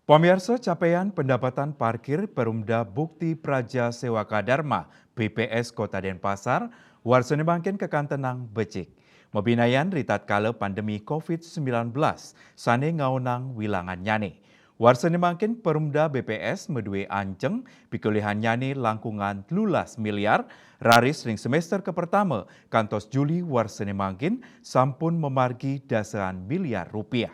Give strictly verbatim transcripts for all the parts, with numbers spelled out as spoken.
Pamiarsa, capaian pendapatan parkir Perumda Bukti Praja Sewaka Dharma, B P S, Kota Denpasar, warsane mangkin kakantenang becik. Mabinayan ritatkala pandemi covid sembilan belas sane ngaonang wilangannyane. Warsane mangkin Perumda B P S madue anceng pikulihannyane langkungan telulas miliar, raris ring semester kapertama kantos Juli warsane mangkin sampun mamargi dasaan miliar rupiah.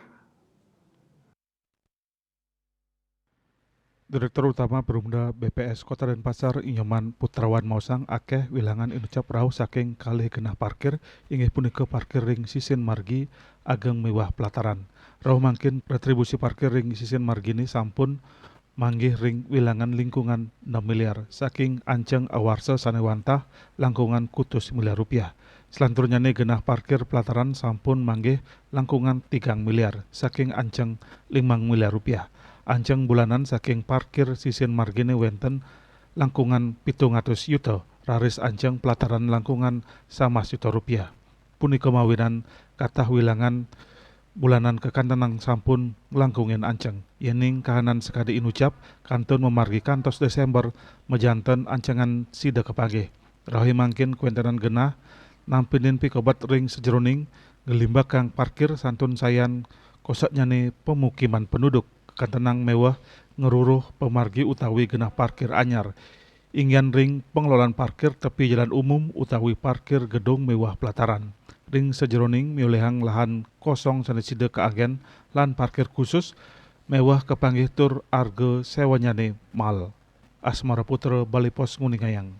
Direktur Utama Perumda B P S Kota Denpasar, Inyoman Putrawan, maosang akeh wilangan inucap rauh saking kalih genah parkir, inggih punika parkir ring sisin margi ageng miwah pelataran. Rauh mangkin retribusi parkir ring sisin margine sampun manggih ring wilangan langkungan enam miliar saking anceng awarsa sane wantah langkungan kutus miliar rupiah. Selanturnyane genah parkir pelataran sampun manggih langkungan tigang miliar saking anceng limang miliar rupiah. Anceng bulanan saking parkir sisin margine wenten langkungan pitung atus yuta, raris anceng pelataran langkungan samas yuta rupiah. Punika mawinan katah wilangan bulanan kakantenang sampun nglangkungin anceng. Yening kahanan sakadi inucap kantun mamargi kantos Desember, majanten ancengan sida kapanggih. Rauh mangkin kawentenan genah nampinin pikobet ring sajeroning nglimbakang parkir sampun sayan koseknyane pemukiman penduduk, kakantenang miwah ngruruh pamargi utawi genah parkir anyar. Inggian ring pengelolaan parkir tepi jalan umum utawi parkir gedung miwah pelataran. Ring sajeroning miolihang lahan kosong sane sida kaanggen lan parkir khusus miwah kapanggih tur arga sewanyane mal. Asmara Putra, Bali Post, nguningayang.